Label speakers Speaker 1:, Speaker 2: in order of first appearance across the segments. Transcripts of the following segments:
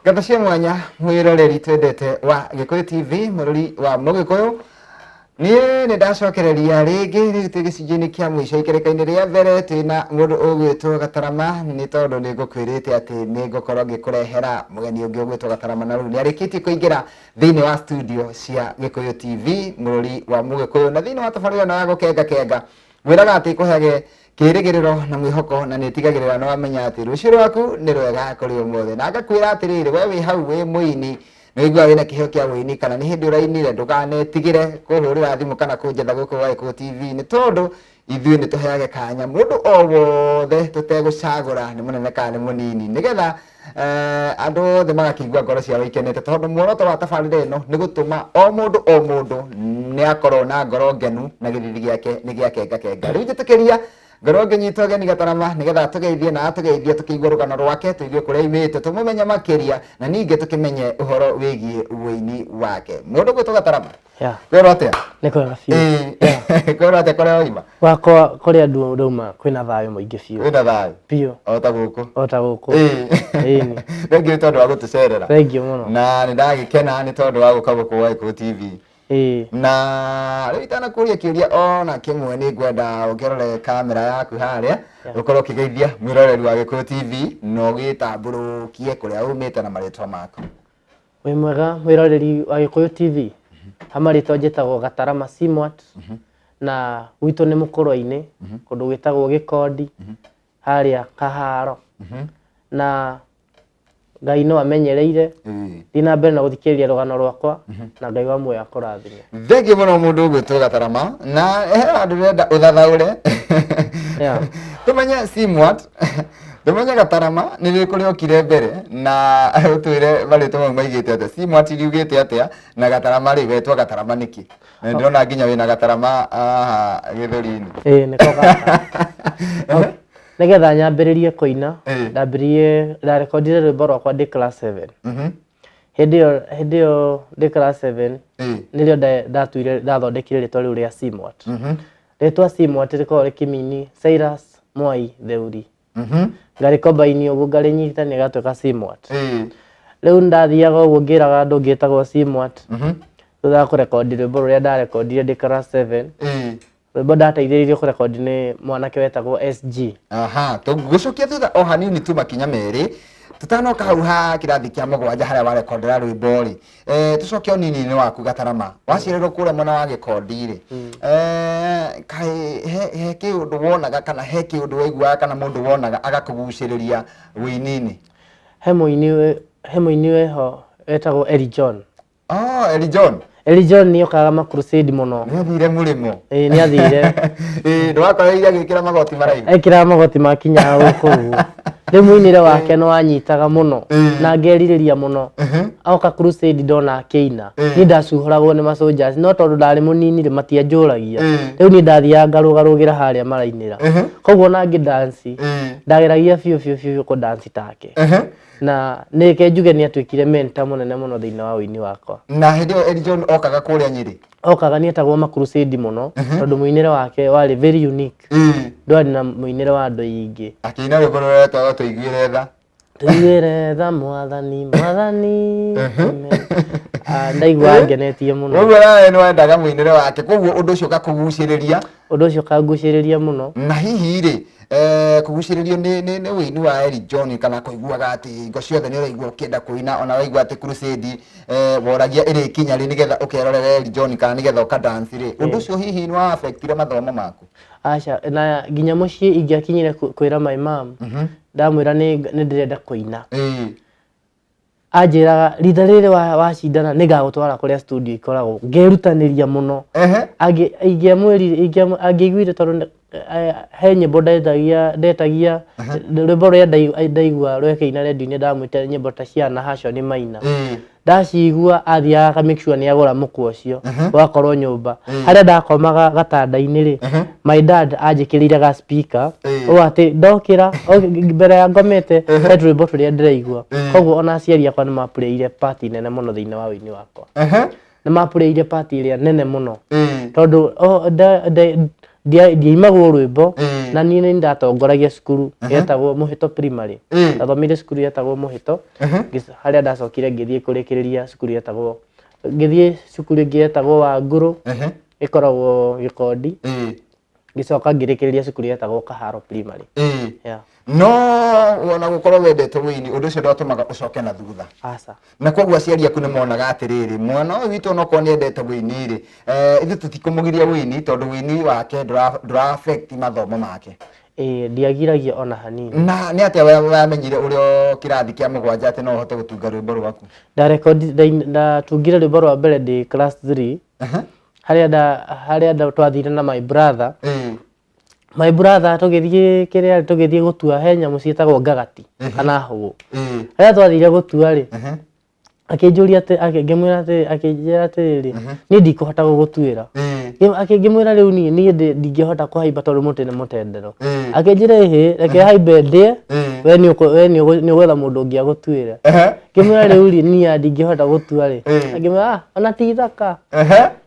Speaker 1: Ngatho cia mwanya mwiroreri twendete wa Gikuyu TV, mũrori wa Mũgĩkũyũ. Niĩ nĩ ndacokereria rĩngĩ. Rĩu twĩ gĩcunjĩ-inĩ kĩa mũico. Ikereka-inĩ rĩa mbere twĩna mũndũ ũgwĩtwo Gatarama, nĩ tondũ nĩ ngũkwĩrĩte atĩ nĩ ngũkorwo ngĩkũrehera mũgeni ũngĩ ũgwĩtwo Gatarama, na rĩu nĩ arĩkĩtie kũingĩra thĩinĩ wa studio cia Gĩkũyũ TV, mũrori wa Mũgĩkũyũ. Na thĩinĩ wa tabarĩra ĩno ya Gũkenga Kenga, ngwĩraga atĩ ĩkũheage kĩrĩgĩrĩro na mwĩhoko, na nĩ ĩtigagĩrĩra nĩ wamenya atĩ rũciũ rwaku nĩ rwega kũrĩ ũmũthĩ. Na ngakwĩra atĩrĩrĩ, we wĩ hau wĩ mũini, nĩ ũiguaga wĩna kĩheo kĩa ũini, kana nĩ hĩndĩ ũrainire, ndũkanetigĩre kũhũrĩra thimũ kana kũnjetha gũkũ gwa Gĩkũyũ TV, nĩ tondũ ithuĩ nĩ tũheage kanya mũndũ o wothe tũtegũcagũra nĩ mũnene kana nĩ mũnini, nĩgetha andũ othe magakĩigua ngoro ciao ikenete, tondũ muoroto wa tabarĩra ĩno nĩ gũtũma o mũndũ o mũndũ nĩ akorwo na ngoro ngenu na gĩthithi gĩake nĩ gĩakengakenga. Rĩu njĩtĩkĩria ngorwo ngĩnyita ũgeni Gatarama, nĩgetha atũgeithie, na atũgeithie tũkĩigua rũgano rwake, tũigue kũrĩa aimĩte, tũmũmenye makĩria, na ningĩ tũkĩmenye ũhoro wĩgiĩ ũini wake. Mũndũ gwĩtwo Gatarama, kwĩrwo atĩa?
Speaker 2: Nĩ kwega biũ.
Speaker 1: Kwĩrwo atĩa kũrĩa waima?
Speaker 2: Gwakwa kũrĩa ndauma kwĩna thayũ mũingĩ biũ.
Speaker 1: Kwĩna thayũ?
Speaker 2: Biũ.
Speaker 1: O ta gũkũ?
Speaker 2: O ta gũkũ. Ĩni.
Speaker 1: Thengiũ nĩ tondũ wa gũtũcerera.
Speaker 2: Thengiũ mũno.
Speaker 1: Na nĩ ndagĩkena nĩ tondũ wa gũka gũkũ gwa Gĩkũyũ TV. Na rĩu itanakũria kĩũria ona kĩmwe, nĩ ngwenda ũkĩrore kamera yaku harĩa, ũkorwo ũkĩgeithia mwĩroreri wa Gĩkũyũ TV na ũgĩtambũrũkie kũrĩa umĩte na marĩtwa maku.
Speaker 2: Wĩ mwega mwĩroreri wa Gĩkũyũ TV. Ha marĩtwa njĩtagwo Gatarama Simwat, na gwitũ nĩ Mũkũrwe-inĩ, kũndũ gwĩtagwo Gĩkondi, harĩa Kaharo. Na Ngai no amenyereire. Thiĩ na mbere na gũthikĩrĩria rũgano rwakwa, na Ngai wa muoyo akũrathime.
Speaker 1: Thengiũ mũno mũndũ ũgwĩtwo Gatarama. Na he handũ ndĩrenda ũthathaũre, tũmenye Simwat, tũmenye Gatarama nĩ rĩrĩkũ rĩokire mbere, na ũtwĩre marĩtwa mau maigĩte atĩa. Simwat riugĩte atĩa, na Gatarama rĩ, wetwo Gatarama nĩkĩ? Na ndĩrona nginya wĩna gatarama haha gĩthũri-inĩ.
Speaker 2: Ĩĩ, nĩko gaka. Nĩgetha nyambĩrĩrie kũina, ndambĩrĩrie, ndarekondire rwĩmbo rwakwa ndĩ class 7. Hĩndĩ ĩyo ndĩ class 7, nĩrĩo ndatuire, ndathondekire rĩtwa rĩu rĩa Simwat. Rĩtwa Simwat rĩkoragwo rĩkĩmini Cyrus Mwai Theuri. Ngarĩkombaini ũguo, ngarĩnyitithania, gatuĩka Simwat. Rĩu ndathiaga ũguo ngĩraga andũ ngĩtagwo Simwat. Thutha wa kũrekondi rwĩmbo rũrĩa ndarekondire ndĩ class 7, rwĩmbo ndateithĩrĩirio kũrekondi nĩ mwanake wetagwo SG.
Speaker 1: Aha, tũgũcokia thutha o hanini tu makinya merĩ, tũtanoka hau ha kĩrathi kĩa mũgwanja harĩa warekondera rwĩmbo rĩ, tũcoke o nini-inĩ waku. Gatarama, waciarĩrwo kũrĩa mwena wa Gĩkondi rĩ, kaĩ he kĩũndũ wonaga, kana he kĩũndũ waiguaga, kana mũndũ wonaga agakũgucĩrĩria wĩini-inĩ?
Speaker 2: He mũini weho wetagwo Eli John.
Speaker 1: Oh, Eli John.
Speaker 2: Eli John nĩ okaga ma crusade mũno.
Speaker 1: Nĩ athire mũrĩmo.
Speaker 2: Ĩĩ, nĩ athire.
Speaker 1: Ĩĩ, ndwakoreire agĩkĩra magoti maraihu?
Speaker 2: Ekĩraga magoti makinyaga gũkũ ũguo. Rĩu mũinĩre wake nĩ wanyitaga mũno na ngerirĩria mũno. Oka crusade ndona akĩina, niĩ ndacuhũragwo nĩ ma soldiers, no tondũ ndarĩ mũnini rĩ, matianjũragia. Rĩu niĩ ndathiaga ngarũgarũgĩra harĩa marainĩra, koguo ona ngĩ dance, ndageragia biũ biũ biũ kũ dance take. Na nĩ njuge nĩ atuĩkire mentor mũnene mũno thĩinĩ wa ũini wakwa.
Speaker 1: Na hĩndĩ ĩyo Eli John okaga kũrĩa Nyĩrĩ?
Speaker 2: Okaga, nĩ etagwo ma crusade mũno, tondũ mũinĩre wake warĩ very unique. Ndwarĩ na mũinĩre wa andũ aingĩ.
Speaker 1: Akĩina rwĩmbo rũrĩa rwetagwo "Tũiguĩre Tha".
Speaker 2: Tũiguĩre tha Mwathani, Mwathani. Amen. Ah, ndaigua ngenetie mũno.
Speaker 1: Koguo nawe nĩ wendaga mũinĩre wake, koguo ũndũ ũcio ũgakũgucĩrĩria?
Speaker 2: Ũndũ ũcio ũkangucĩrĩria mũno.
Speaker 1: Na hihi rĩ, kũgucĩrĩrio nĩ ũini wa Eli John, kana kũiguaga atĩ hingo ciothe nĩ ũraigua ũkĩenda kũina, ona waigua atĩ crusade, woragia ĩrĩkinya rĩ nĩgetha ũkerorere Eli John, kana nĩgetha ũka dance rĩ, ũndũ ũcio hihi nĩ wa affectire mathomo maku?
Speaker 2: Aca, na nginya mũciĩ ingĩakinyire kwĩra my mom, ndamwĩra nĩ ndĩrenda kũina, anjĩraga rita rĩrĩ wacindana nĩngagũtwara kũrĩa studio ikoragwo, ngerutanĩria mũno. Ingĩamwĩrire, angĩaiguire, tondũ he nyĩmbo ndetagia, rwĩmbo rũrĩa ndaigua rwekĩina redio-inĩ, ndamwĩte nyĩmbo ta cia Nahashon Maina. Ndacigua athiaga aka make sure nĩ agũra mũkwa ũcio, ũgakorwo nyũmba harĩa ndakomaga gatanda-inĩ rĩ, my dad anjĩkĩrĩire ga speaker ũũ atĩ ndokĩra mbere ya ngomete he tũrwĩmbo tũrĩa ndĩraigua. Koguo ona aciari akwa nĩ mapurĩire part nene mũno thĩinĩ wa ũini wakwa. Nĩ mapurĩire part ĩrĩa nene mũno, tondũ Ndiaimagwo rwĩmbo na niĩ nĩ ndatongoragia cukuru yetagwo Mũhĩto Primary. Ndathomire cukuru yetagwo Mũhĩto, harĩa ndacokire ngĩthiĩ kũrĩkĩrĩria cukuru yetagwo, ngĩthiĩ cukuru ĩngĩ yetagwo Wangũrũ, ĩkoragwo Gĩkondi. Ngĩcoka ngĩrĩkĩrĩria cukuru yetagwo Kaharo Primary. Yeah.
Speaker 1: No ona gũkorwo wendete wĩini, ũndũ ũcio ndwatũmaga ũcoke na thutha?
Speaker 2: Aca.
Speaker 1: Na koguo aciari aku nĩ monaga atĩrĩrĩ, mwana ũyũ witũ onokorwo nĩ endete wĩini rĩ, ithuĩ tũtikũmũgiria wĩini tondũ wĩini wake ndũra affect mathomo make.
Speaker 2: Ĩĩ, ndiagiragia ona hanini.
Speaker 1: Na nĩ atĩa wamenyire ũrĩ o kĩrathi kĩa mũgwanja atĩ no ũhote gũtunga rwĩmbo rwaku?
Speaker 2: Ndatungire rwĩmbo rwa mbere ndĩ class 3. Harĩa twathire na my brother. My brother tũgĩthiĩ kĩrĩa tũgĩthiĩ gũtua he nyamũ ciĩtagwo ngagati kana hũgũ. Harĩa twathire gũtua rĩ, akĩnjũria atĩ, ngĩmwĩra atĩ, akĩnjĩra atĩrĩrĩ, niĩ ndikũhota gũgũtuĩra. Akĩngĩmwĩra rĩu niĩ ndingĩhota kũhaimba tondũ mũtĩ nĩ mũtendero. Akĩnjĩra ĩhĩ, reke haimbe ndĩe, we nĩ ũgwetha mũndũ ũngĩ agũtuĩre. Ngĩmwĩra rĩu rĩ, niĩ ndingĩhota gũtua rĩ. Akĩmwĩra, ona ti ithaka.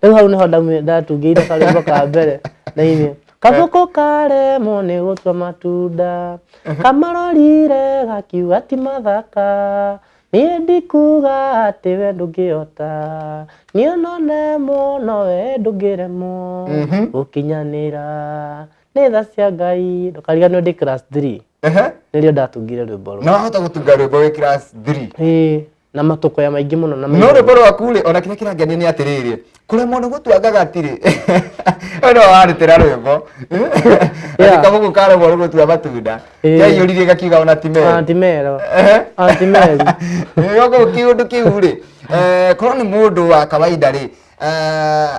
Speaker 2: Rĩu hau nĩho ndatungĩire karwĩmbo ka mbere na-inĩ. Kabũkũ karemwo nĩ gũtua matunda, kamarorire gakiuga ti mathaka, niĩ ndikuga atĩ we ndũngĩhota, niĩ no nemwo no we ndũngĩremwo gũkinyanĩra nĩ tha cia Ngai. Ndũkariganĩrwo ndĩ class 3. Nĩrĩo ndatungire rwĩmbo rũu.
Speaker 1: Na wahota gũtunga rwĩmbo wĩ class 3?
Speaker 2: Ĩĩ, na matũkũya maingĩ mũno na
Speaker 1: no rwĩmbo rwaku rĩ, ona kĩrĩa kĩrangenia nĩ atĩrĩrĩ, kũremwo nĩ gũtua ngagati rĩ, we no warutĩra rwĩmbo. Atĩ kabũkũ karemwo nĩ gũtua matunda, kaiyũririe gakiuga ona ti meru.
Speaker 2: Ona ti meru. Ona ti meru.
Speaker 1: Koguo kĩũndũ kĩu rĩ, korwo nĩ mũndũ wa kawaida rĩ,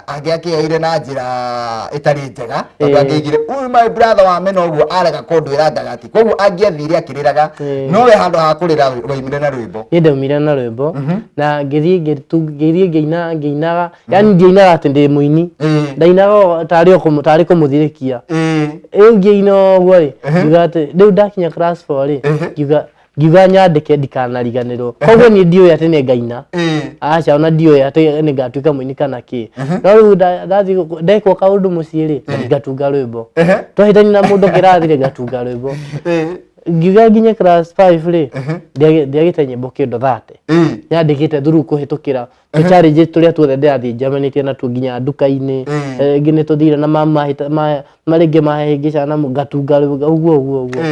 Speaker 1: angĩakĩoire na njĩra ĩtarĩ njega, tondũ angĩaigire ũyũ my brother wa mena ũguo arega kũndwĩra ngagati, koguo angĩathire akĩrĩraga, no we handũ ha kũrĩra waimire na rwĩmbo.
Speaker 2: Niĩ ndaumire na rwĩmbo na ngĩthiĩ ngĩina ngĩinaga, yani ndiainaga atĩ ndĩ mũini, ndainaga tarĩ kũmũthirĩkia. Rĩu ngĩina ũguo rĩ, ngiuga atĩ rĩu ndakinya class 4 rĩ, ngiuga nyandĩke ndikanariganĩrwo. Koguo niĩ ndiũĩ atĩ nĩ ngaina. Aca, ona ndiũĩ atĩ nĩ ngatuĩka mũini kana kĩ. No rĩu ndathiĩ ndekwo kaũndũ mũciĩ rĩ, ngatunga rwĩmbo. Twahĩtania na mũndũ kĩrathi rĩ, ngatunga rwĩmbo. Ngiuga nginye class 5 rĩ, ndiagĩte nyĩmbo kĩndũ 30. Nyandĩkĩte through kũhĩtũkĩra tũ challenge tũrĩa tuothe ndĩrathiĩ njemanĩtie natuo nginya nduka-inĩ. Rĩngĩ nĩ tũthire na marĩngĩ mahĩngĩcana na ngatunga ũguo ũguo ũguo.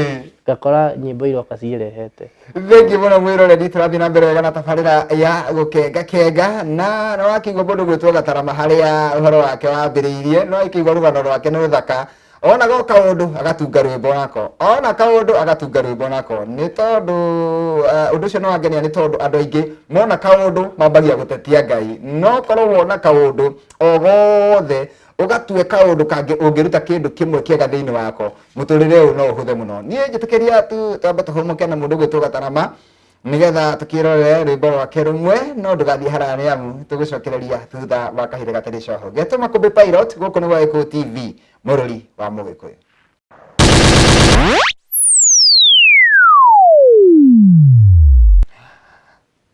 Speaker 2: Ngakora nyĩmbo iroka ciĩrehete.
Speaker 1: Thengiũ mũno mwĩroreri, tũrathiĩ na mbere wega na tabarĩra ya gũkenga kenga, na nĩ wakĩigua mũndũ gwĩtwo Gatarama harĩa ũhoro wake wambĩrĩirie, no akĩigua rũgano rwake nĩ rũthaka. Ona go kaũndũ agatunga rwĩmbo nako, ona kaũndũ agatunga rwĩmbo nako, nĩ tondũ ũndũ ũcio nĩ wangenia, nĩ tondũ andũ aingĩ mona kaũndũ mambagia gũtetia Ngai, no korwo wona kaũndũ o gothe ũgatue kaũndũ kangĩ ũngĩruta kĩndũ kĩmwe kĩega thĩinĩ wako, mũtũrĩre ũyũ no ũhũthe mũno. Niĩ njĩtĩkĩria tu twambe tũhũmũke na mũndũ ũgwĩtwo Gatarama nĩgetha tũkĩrorere rwĩmbo rwake rũmwe, no ndũgathiĩ haraya nĩ amu tũgũcokereria thutha wa kahinda gatarĩ coho. Getwo Makũmbĩ Pilot, gũkũ nĩ gwa Gĩkũyũ TV, mũrũri wa Mũgĩkũyũ.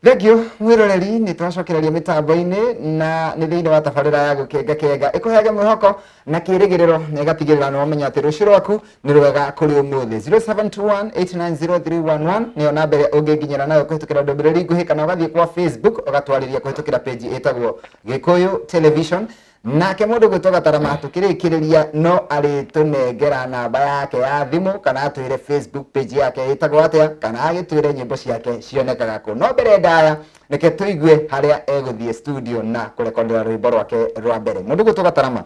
Speaker 1: Thank you mwĩroreri, nĩ twacokereria mĩtambo-inĩ na nĩ thĩinĩ wa tabarĩra ya gũkenga kenga ĩkũheage mwĩhoko na kĩrĩgĩrĩro na ĩgatigĩrĩra nĩ wamenya atĩ rũciũ rwaku nĩ rwega kũrĩ ũmũthĩ. 0721890311 nĩyo namba ĩrĩa ũngĩnginyĩra nayo kũhĩtũkĩra ndũmĩrĩri nguhĩ, kana ũgathiĩ kwa Facebook ũgatwarĩria kũhĩtũkĩra page ĩtagwo Gĩkũyũ Television. Nake mũndũ gwĩtwo Gatarama tũkĩrĩkĩrĩria no arĩtũnengera namba yake ya thimũ, kana atwĩre Facebook page yake ĩtagwo atĩa, kana agĩtwĩre nyĩmbo ciake cionekaga kũ. No mbere ndaya reke tũigue harĩa egũthiĩ studio na kũrekondera rwĩmbo rwake rwa mbere. Mũndũ gwĩtwo Gatarama,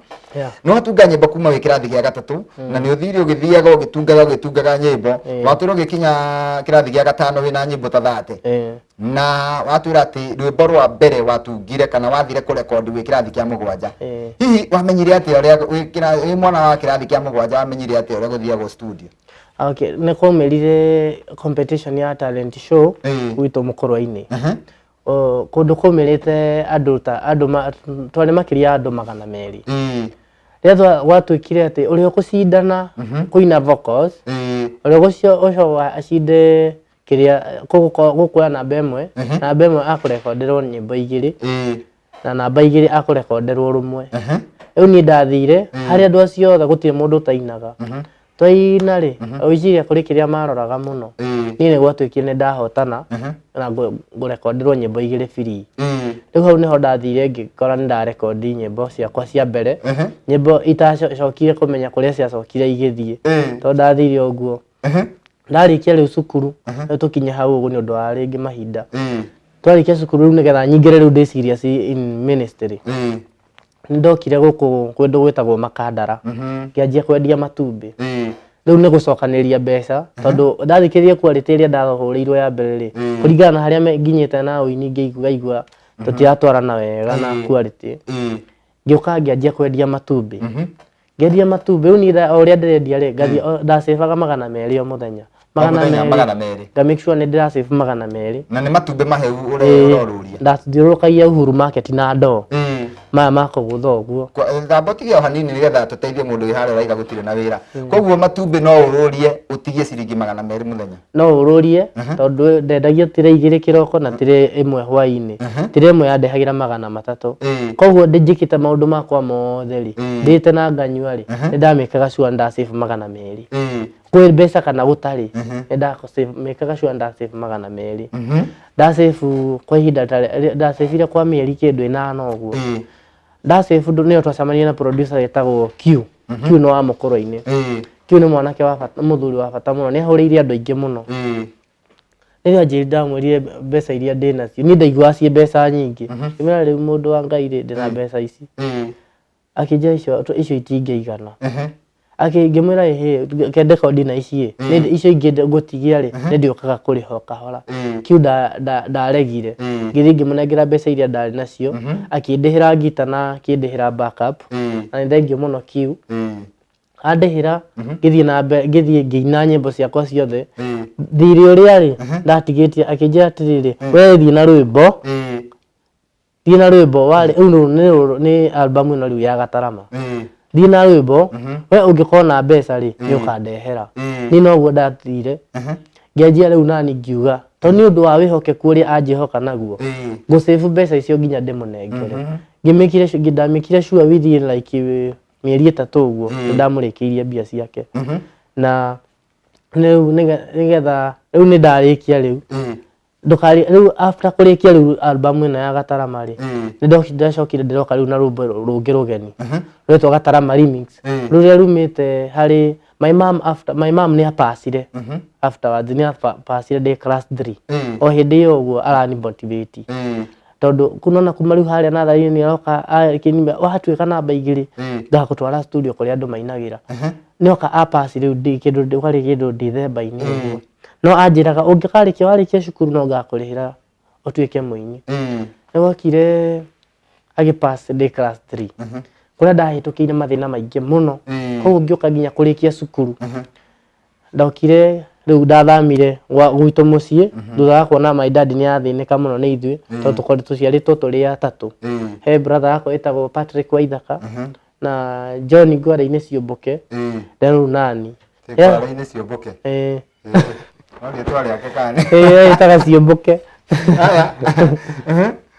Speaker 1: no watunga nyĩmbo kuma wĩ kĩrathi gĩa gatatũ, na nĩ ũthire ũgĩthiaga ũgĩtungaga ũgĩtungaga nyĩmbo, watwĩra ũgĩkinya kĩrathi gĩa gatano wĩna nyĩmbo ta 30, na watwĩra atĩ rwĩmbo rwa mbere watungire kana wathire kũrekondi wĩ kĩrathi kĩa mũgwanja. Hihi wamenyire atĩa ũrĩa wĩ mwana wa kĩrathi kĩa mũgwanja, wamenyire atĩa ũrĩa gũthiagwo studio?
Speaker 2: Okay, nĩ kwaumĩrire competition ya talent show gwitũ Mũkũrwe-inĩ. Kũndũ kwaumĩrĩte andũ ta andũ twarĩ makĩria ya andũ 200. Rĩrĩa gwatuĩkire atĩ ũrĩa ũgũcindana kũina vocals, ũrĩa ũcio acinde kĩrĩa gũkuoya namba ĩmwe, namba ĩmwe akũrekonderwo nyĩmbo igĩrĩ, na namba igĩrĩ akũrekonderwo rũmwe. Rĩu niĩ ndathire harĩ andũ acio othe, gũtirĩ mũndũ ũtainaga. Twaina rĩ, ũgwĩciria kũrĩ kĩrĩa maroraga mũno? Niĩ nĩ gwatuĩkire nĩ ndahotana na ngũrekonderwo nyĩmbo 2 free. Rĩu hau nĩho ndathire ngĩkora nĩ ndarekondi nyĩmbo ciakwa cia mbere, nyĩmbo itacokire kũmenya kũrĩa ciacokire igĩthiĩ, tondũ ndathire ũguo. Ndarĩkia rĩu cukuru, rĩu tũkinye hau ũguo nĩ ũndũ wa rĩngĩ mahinda. Twarĩkia cukuru rĩu nĩgetha nyingĩre rĩu ndĩ serious in ministry, nĩ ndokire gũkũ kũndũ gwĩtagwo Makandara, ngĩanjia kwendia matumbĩ. Rĩu nĩ gũcokanĩrĩria mbeca, tondũ ndathikĩrĩria quality ĩrĩa ndahũrĩirwo ya mbere rĩ, kũringana na harĩa nginyĩte na ũini, ngĩigua igua tũtiratwarana wega na quality. Ngĩũka ngĩanjia kwendia matumbĩ. Ngendia matumbĩ rĩu niĩ o ũrĩa ndĩrendia rĩ, ngathiĩ ndacebaga 200 o mũthenya.
Speaker 1: 200. 200.
Speaker 2: Nga make sure nĩ ndĩracĩbu 200.
Speaker 1: Na nĩ matumbĩ maheu ũrorũria?
Speaker 2: Ndathiũrũrũkagia Uhuru Market na ndoo maya ma kũgũtha ũguo.
Speaker 1: Thamba ũtige o hanini nĩgetha tũteithie mũndũ wĩ harĩa ũraiga gũtirĩ na wĩra. Koguo matumbĩ no ũrũrie ũtigie ciringi 200 mũthenya?
Speaker 2: No ũrũrie, tondũ ndendagia tire 2 kĩroko na tire 1 hwaĩ-inĩ. Tire 1 yandehagĩra 300. Koguo njĩkĩte maũndũ makwa mothe rĩ, ndĩte na nganyua rĩ, nĩ ndamĩkaga sure ndasave 200. Kwĩ mbeca kana gũtarĩ, nĩ ndamĩkaga sure ndasave 200. Ndasave kwa ihinda ta ndasavire kwa mĩeri kĩndũ 8 ũguo. Ndasave nĩyo twacemanirie na producer wĩtagwo Q. Q nĩ wa Mũkũrwe-inĩ. Q nĩ mwanake wa bata, mũthuri wa bata mũno, nĩ ahũrĩire andũ aingĩ mũno. Rĩrĩa anjĩrire, ndamwĩrire mbeca iria ndĩnacio, niĩ ndaiguaga ciĩ mbeca nyingĩ. Ngĩmwĩra, rĩu mũndũ wa Ngai rĩ, ndĩna mbeca ici. Akĩnjĩra icio itingĩigana. Ngĩmwĩra ĩhĩ, ke ndekondi na ici ĩ, icio ingĩ ngũtigia rĩ, nĩ ndĩũkaga kũrĩha o kahora. Q ndaregire. Ngĩthiĩ ngĩmũnengera mbeca iria ndarĩ nacio, akĩndĩhĩra ngita na akĩndĩhĩra backup. Na nĩ thengiũ mũno Q. Andĩhĩra, ngĩthiĩ na mbere, ngĩthiĩ ngĩina nyĩmbo ciakwa ciothe. Thirĩ ũrĩa rĩ ndatigĩtie, akĩnjĩra atĩrĩrĩ, we thiĩ na rwĩmbo, thiĩ na rwĩmbo warĩ rĩu nĩ album ĩno rĩu ya Gatarama. Thiĩ na rwĩmbo, we ũngĩkorwo na mbeca rĩ, nĩ ũkandehera. Niĩ noguo ndathire ngĩanjia rĩu nani ngiuga, tondũ nĩ ũndũ wa wĩhokeku ũrĩa anjĩhoka naguo, ngũsave mbeca icio nginya ndĩmũnengere. Ngĩmĩkire, ndamĩkire sure within like mĩeri 3 ũguo nĩ ndamũrĩkĩirie mbia ciake. Na rĩu nĩgetha rĩu nĩ ndarĩkia rĩu, ndũkari rĩu after kũrĩkia rĩu album ĩno ya Gatarama rĩ, nĩ ndacokire ndĩroka rĩu na rwĩmbo rũngĩ rũgeni rwetwo Gatarama Remix, rũrĩa rumĩte harĩ my mom. After my mom nĩ apacire, afterwards nĩ apacire ndĩ class 3. O hĩndĩ ĩyo ũguo arani motivate, tondũ kunona kuma rĩu harĩa natharĩ-inĩ nĩ aroka akĩnyimba, watuĩka namba 2 ngakũtwara studio kũrĩa andũ mainagĩra. Nĩoka apasi rĩu ndĩ kĩndũ kwarĩ kĩndũ Ndithemba-inĩ ũguo, no anjĩraga ũngĩkarĩkia warĩkia cukuru no ngakũrĩhĩra ũtuĩke mũini. Nĩ gwokire agĩpass ndĩ class 3, kũrĩa ndahĩtũkĩire mathĩna maingĩ mũno. Koguo ngĩũka nginya kũrĩkia cukuru, ndokire rĩu ndathamire gwitũ mũciĩ thutha wa kuona my dad nĩ athĩnĩka mũno nĩ ithuĩ, tondũ tũkoretwo tũciarĩtwo tũrĩ atatũ. He brother yakwa ĩtagwo Patrick Waithaka na John Ngwara-inĩ Ciũmbũke, then rĩu nani.
Speaker 1: Ngwara-inĩ Ciũmbũke?
Speaker 2: Ĩĩ.
Speaker 1: No rĩtwa rĩake kana?
Speaker 2: Ĩĩ, ĩtaga Ciũmbũke.
Speaker 1: Aya.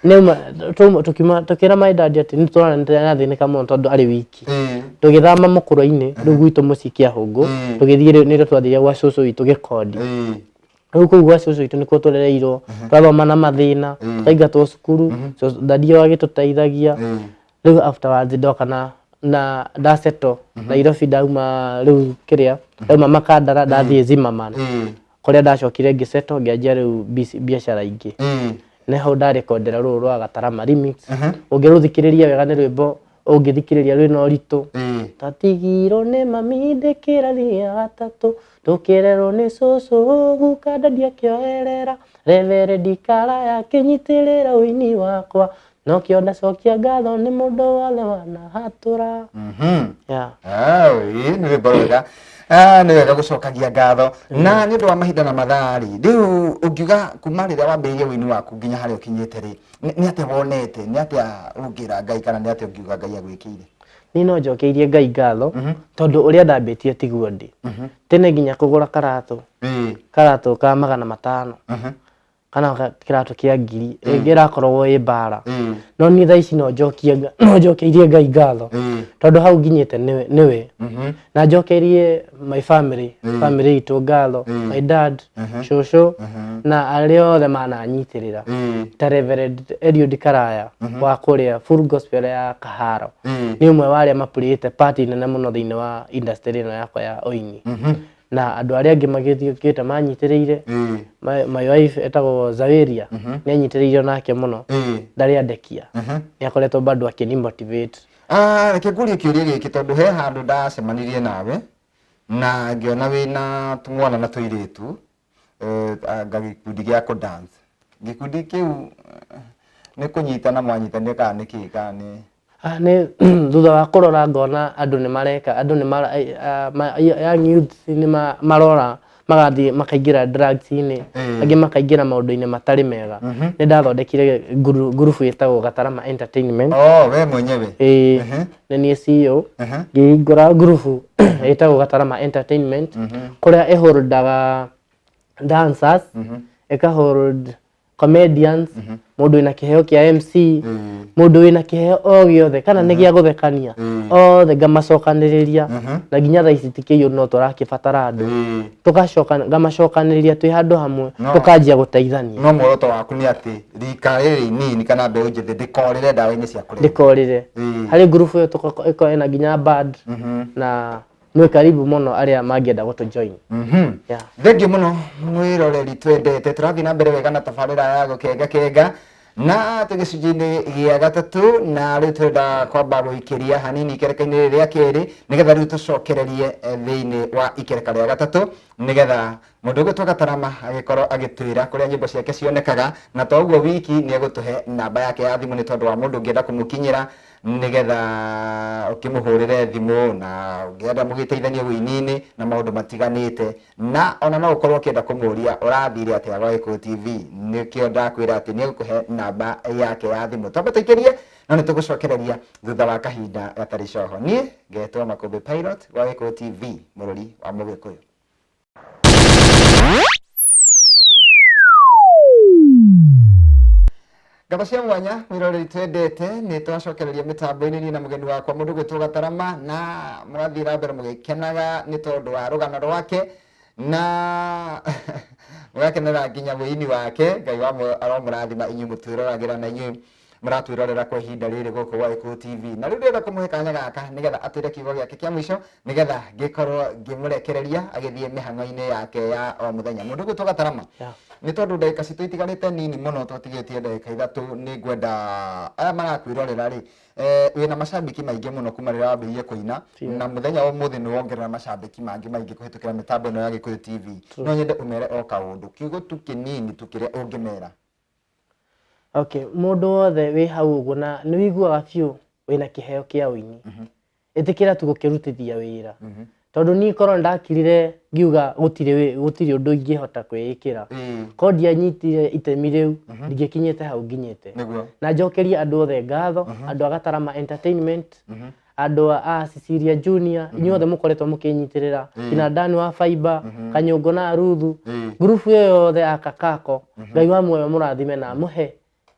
Speaker 2: Nĩma tũkiuma tũkĩra my dad atĩ nĩ tũrona nĩ arathĩnĩka mũno tondũ arĩ wiki. Tũgĩthama Mũkũrwe-inĩ rĩu gwitũ mũciĩ Kĩahũngũ, tũgĩthiĩ rĩu nĩrĩo twathire gwa cũcũ witũ Gĩkondi. Rĩu kũu gwa cũcũ witũ nĩkuo tũrereirwo, twathoma na mathĩna, tũkaingatwo cukuru, dadi ũyũ agĩtũteithagia. Rĩu afterwards ndoka na ndasettle Nairobi, ndauma rĩu kĩrĩa ndauma Makandara ndathiĩ Zimmerman, kũrĩa ndacokire ngĩsettle, ngĩanjia rĩu biacara ingĩ. Nĩho ndarekondera rũrũ rwa Gatarama Remix. Ũngĩrũthikĩrĩria wega, nĩ rwĩmbo ũngĩthikĩrĩria rwĩna ũritũ. Twatigirwo nĩ mami ndĩ kĩrathi gĩa gatatũ, tũkĩrerwo nĩ cũcũ, guka dadi akĩoerera reverendi Karaya akĩnyitĩrĩra ũini wakwa, nokĩo ndacokia ngatho nĩ mũndũ wothe wanahatũra. Yeah.
Speaker 1: Ah, ĩĩ, nĩ rwĩmbo rwega. Nĩ wega gũcokagia ngatho na nĩ ũndũ wa mahinda na mathaa rĩ. Rĩu ũngiuga kuma rĩrĩa wambĩrĩirie ũini waku nginya harĩa ũkinyĩte rĩ, nĩ atĩa wonete, nĩ atĩa ũngĩra Ngai kana nĩ atĩa ũngiuga Ngai agwĩkĩire?
Speaker 2: Niĩ no njokeirie Ngai ngatho, tondũ ũrĩa ndambĩtie tiguo ndĩ. Tene nginya kũgũra karatũ, karatũ ka 500. Kana kĩratũ kĩa ngiri ĩngĩ ĩrakoragwo ĩ mbara. No niĩ thaa ici no njokie no njokeirie Ngai ngatho tondũ hau nginyĩte nĩwe nĩwe. Na njokerie my family, family itũ ngatho, my dad, cũcũ na arĩa othe mananyitĩrĩra, ta Reverend Eliud Karaya wa kũrĩa Full Gospel ya Kaharo, nĩ ũmwe wa arĩa mapurĩte part nene mũno thĩinĩ wa industry ĩno yakwa ya ũini, na andũ arĩa angĩ magĩthiũkĩte manyitĩrĩire. My wife etagwo Zaweria, nĩ anyitĩrĩire nake mũno, ndarĩ andekia, nĩ akoretwo bado akĩni motivate.
Speaker 1: Ah, reke ngũrie kĩũria gĩkĩ, tondũ he handũ ndacemanirie nawe na ngĩona wĩna tũmwana na tũirĩtu, anga gĩkundi gĩa kũ dance. Gĩkundi kĩu nĩ kũnyitana mwanyitanire kana nĩ kĩĩ, kana nĩ
Speaker 2: Ah, nĩ thutha wa kũrora ngona andũ nĩ mareka, andũ nĩ mara, young youth nĩ marora magathiĩ makaingĩra drugs-inĩ, angĩ makaingĩra maũndũ-inĩ matarĩ mega, nĩ ndathondekire ngurubu ĩtagwo Gatarama Entertainment.
Speaker 1: Oh, we mwenyewe?
Speaker 2: Ĩĩ, nĩ niĩ CEO. Ngĩhingũra ngurubu ĩtagwo Gatarama Entertainment, kũrĩa ĩholdaga dancers, ĩkahold comedians, mũndũ wĩna kĩheo kĩa MC, mũndũ wĩna kĩheo o gĩothe kana nĩ gĩa gũthekania, othe ngamacokanĩrĩria. Na nginya thaa ici tikĩiyũ no tũrakĩbatara andũ. Tũgacoka ngamacokanĩrĩria twĩ handũ hamwe, tũkanjia gũteithania.
Speaker 1: No muoroto waku nĩ atĩ rika rĩrĩ inini kana mbeũ njĩthĩ ndĩkorĩre ndawa-inĩ cia kũrebia?
Speaker 2: Ndĩkorĩre. Harĩ ngurubu ĩyo ĩkoragwo ĩna nginya band, na mwĩ karibu mũno arĩa mangĩenda gũtũ join. Yeah.
Speaker 1: Thengiũ mũno mwĩroreri twendete, tũrathiĩ na mbere wega na tabarĩra ya gũkenga kenga, na twĩ gĩcunjĩ-inĩ gĩa gatatũ, na rĩu tũrenda kwamba gũikĩria hanini ikereka-inĩ rĩrĩ rĩa kerĩ, nĩgetha rĩu tũcokererie thĩinĩ wa ikereka rĩa gatatũ, nĩgetha mũndũ ũgwĩtwo Gatarama agĩkorwo agĩtwĩra kũrĩa nyĩmbo ciake cionekaga, na to ũguo wiki nĩ egũtũhe namba yake ya thimũ, nĩ tondũ wa mũndũ ũngĩenda kũmũkinyĩra, nĩgetha ũkĩmũhũrĩre thimũ na ũngĩenda mũgĩteithanie wĩini-inĩ na maũndũ matiganĩte, na ona no ũkorwo ũkĩenda kũmũria ũrathire atĩa gwa Gĩkũyũ TV. Nĩkĩo ndakwĩra atĩ nĩ egũkũhe namba yake ya thimũ. Twambe tũikĩrie, no nĩ tũgũcokereria thutha wa kahinda gatarĩ coho. Niĩ ngetwo Makũmbĩ Pilot gwa Gĩkũyũ TV, mũrũri wa Mũgĩkũyũ. Ngatho cia mwanya mwĩroreri twendete, nĩ twacokereria mĩtambo-inĩ niĩ na mũgeni wakwa mũndũ gwĩtwo Gatarama, na mũgathiĩ na mbere mũgĩkenaga nĩ tondũ wa rũgano rwake na mũgakenera nginya wĩini wake. Ngai wa aromũrathima inyuĩ mũtwĩroragĩra na inyuĩ mũratwĩrorera kwa ihinda rĩrĩ gũkũ gwa Gĩkũyũ TV. Na rĩu ndĩrenda kũmũhe kanya gaka nĩgetha atwĩre kiugo gĩake kĩa mũico, nĩgetha ngĩkorwo ngĩmũrekereria agĩthiĩ mĩhang'o-inĩ yake ya o mũthenya. Mũndũ ũgwĩtwo Gatarama, nĩ tondũ ndagĩka citũ itigarĩte nini mũno, twatigĩtie ndagĩka 3, nĩ ngwenda aya marakwĩrorera rĩ, wĩna macambĩki maingĩ mũno kuma rĩrĩa wambĩrĩirie kũina, na mũthenya wa ũmũthĩ nĩ wongerera macambĩki mangĩ maingĩ kũhĩtũkĩra mĩtambo ĩno ya Gĩkũyũ TV. No nyende ũmere o kaũndũ, kiugo tu kĩnini tu kĩrĩa ũngĩmera.
Speaker 2: Okay, mũndũ wothe wĩ hau ũguo na nĩ wĩiguaga biũ wĩna kĩheo kĩa ũini, ĩtĩkĩra tu gũkĩrutithia wĩra, tondũ niĩ korwo ndakirire ngiuga gũtirĩ ũndũ ingĩhota kwĩĩkĩra, korwo ndianyitire itemi rĩu, ndingĩkinyĩte hau nginyĩte. Na njokerie andũ othe ngatho, andũ a Gatarama Entertainment, andũ a Cecilia Junior, inyuothe mũkoretwo mũkĩnyitĩrĩra, nginya Dan wa Fiber, Kanyũngũ na Ruthu, ngurubu ĩyo yothe ya Kakako, Ngai wa muoyo mũrathime na amũhe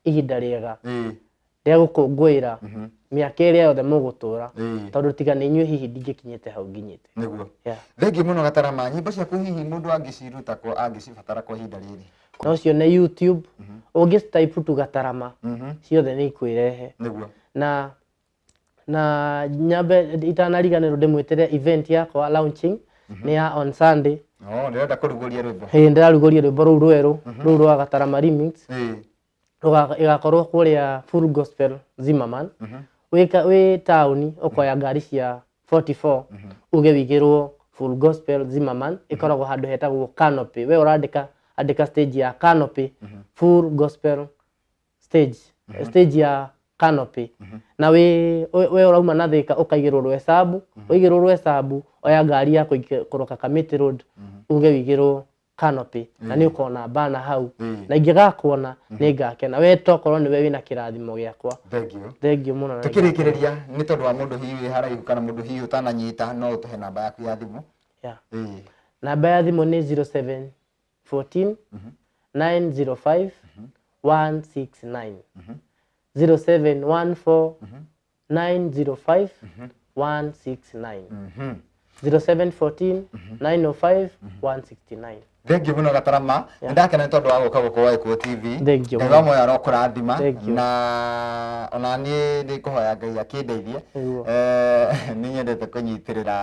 Speaker 2: ihinda rĩega rĩa gũkũngũĩra mĩaka ĩrĩa yothe mũgũtũra, tondũ tiga nĩ inyuĩ hihi ndingĩkinyĩte hau nginyĩte. Yeah.
Speaker 1: Thengiũ mũno Gatarama. Nyĩmbo ciaku hihi mũndũ angĩciruta kũ, angĩcibatara kwa ihinda rĩrĩ?
Speaker 2: No cione YouTube, ũngĩ type tu Gatarama, ciothe nĩ ikwĩrehe. Na nyambe itanariganĩrwo ndĩmwĩtĩre event yakwa launching nĩ ya on Sunday.
Speaker 1: Oh, ndĩrenda kũrugũria rwĩmbo.
Speaker 2: Ĩĩ, ndĩrarugũria rwĩmbo rũu rwerũ, rũu rwa Gatarama Remix. Ĩgakorwo kũrĩa Full Gospel Zimmerman. Wĩ taũni ũkoya ngari cia 44, uge wigĩrwo Full Gospel Zimmerman, ĩkoragwo handũ hetagwo Canopy. We ũrandĩka, andĩka stage ya Canopy, Full Gospel stage, stage ya Canopy. Na we ũrauma na Thika ũkaigĩrwo Rwesambu, waigĩrwo Rwesambu oya ngari ya kũroka Kamiti Road, uge wigĩrwo Canopy, na nĩ ũkona bana hau. Na ingĩgakuona nĩ ngakena. We tokorwo nĩwe wĩna kĩrathimo gĩakwa.
Speaker 1: Thengiũ.
Speaker 2: Thengiũ mũno na
Speaker 1: Tukĩrĩkĩrĩria, nĩ tondũ wa mũndũ hihi wĩ haraihu kana mũndũ hihi ũtananyita, no ũtũhe namba yaku ya thimũ.
Speaker 2: Namba ya thimũ nĩ zero seven fourteen 905 169. 0714 905 169. 0714 905 169.
Speaker 1: Thengiũ mũno Gatarama, nĩ ndakena nĩ tondũ wa gũka gũkũ wa Gĩkũyũ TV.
Speaker 2: Thengiũ
Speaker 1: Ngai
Speaker 2: mũno.
Speaker 1: wa muoyo arokũrathima.
Speaker 2: Thengiũ.
Speaker 1: Na ona niĩ nĩ ngũhoya Ngai akĩndeithie.
Speaker 2: Nĩguo.
Speaker 1: Nĩ nyendete kũnyitĩrĩra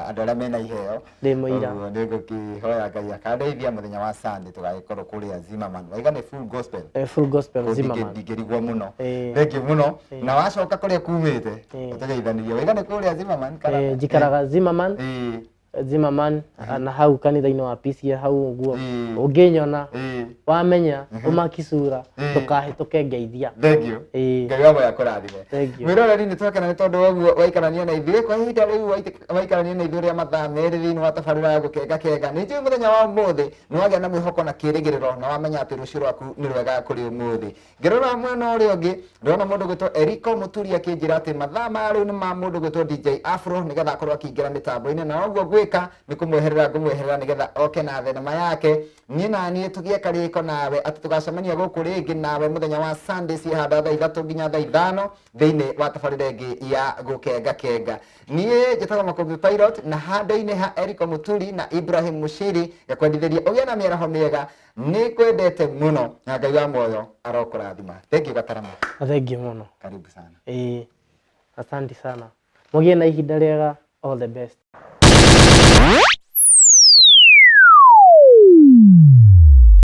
Speaker 1: andũ arĩa mena iheo.
Speaker 2: Ndĩ mũira.
Speaker 1: Ũguo nĩ ngũkĩhoya Ngai akandeithia mũthenya wa Sunday tũgagĩkorwo kũrĩa Zimmerman. Waiga nĩ full gospel.
Speaker 2: Full gospel
Speaker 1: Kũu
Speaker 2: Zimmerman.
Speaker 1: Ndingĩrigwo mũno.
Speaker 2: Ĩĩ.
Speaker 1: Thengiũ mũno. Na wacoka kũrĩa kumĩte
Speaker 2: Ĩĩ.
Speaker 1: ũtũgeithanirie. Waiga nĩ kũrĩa Zimmerman kana?
Speaker 2: Njikaraga Zimmerman.
Speaker 1: Ĩĩ.
Speaker 2: Zimmerman na hau kanitha-inĩ wa PCA hau ũguo.
Speaker 1: Ĩĩ.
Speaker 2: Ũngĩnyona
Speaker 1: Ĩĩ.
Speaker 2: wamenya ũmakicura
Speaker 1: Ĩĩ.
Speaker 2: ndũkahĩtũke ngeithia.
Speaker 1: Thengiũ.
Speaker 2: Ĩĩ.
Speaker 1: Ngai wa muoyo akũrathime.
Speaker 2: Thengiũ.
Speaker 1: Mwĩroreri, nĩ twakena nĩ tondũ wa ũguo waikarania na ithuĩ kwa ihinda rĩu, waikarania na ithuĩ rĩa mathaa 2 thĩinĩ wa tabarĩra ya Gũkenga Kenga. Nĩ njũĩ mũthenya wa ũmũthĩ nĩ wagĩa na mwĩhoko na kĩrĩgĩrĩro na wamenya atĩ rũciũ rwaku nĩ rwega kũrĩ ũmũthĩ. Ngĩrora mwena ũrĩa ũngĩ ndĩrona mũndũ gwĩtwo Eriko Mũturi akĩnjĩra atĩ mathaa ma rĩu nĩ ma mũndũ gwĩtwo DJ Afro nĩgetha akorwo akĩingĩra mĩtambo-inĩ, na ũguo ngwĩka nĩ kũmweherera ngũmweherera nĩgetha oke na thenema yake. Niĩ na niĩ tũgĩe karĩko nawe atĩ tũgacemania gũkũ rĩngĩ nawe mũthenya wa Sunday ciĩhanda thaa 3 nginya thaa 5 thĩinĩ wa tabarĩra ĩngĩ ya Gũkenga Kenga. Niĩ njĩtagwo Makũmbĩ Pilot, na handũ-inĩ ha Eriko Mũturi na Ibrahim Mushiri ngakwendithĩria ũgĩe na mĩaraho mĩega. Nĩ ngwendete mũno na Ngai wa muoyo arokũrathima. Thengiũ Gatarama.
Speaker 2: Thengiũ mũno.
Speaker 1: Karibu sana.
Speaker 2: Ĩĩ, asante sana. Mũgĩe na ihinda rĩega. All the best.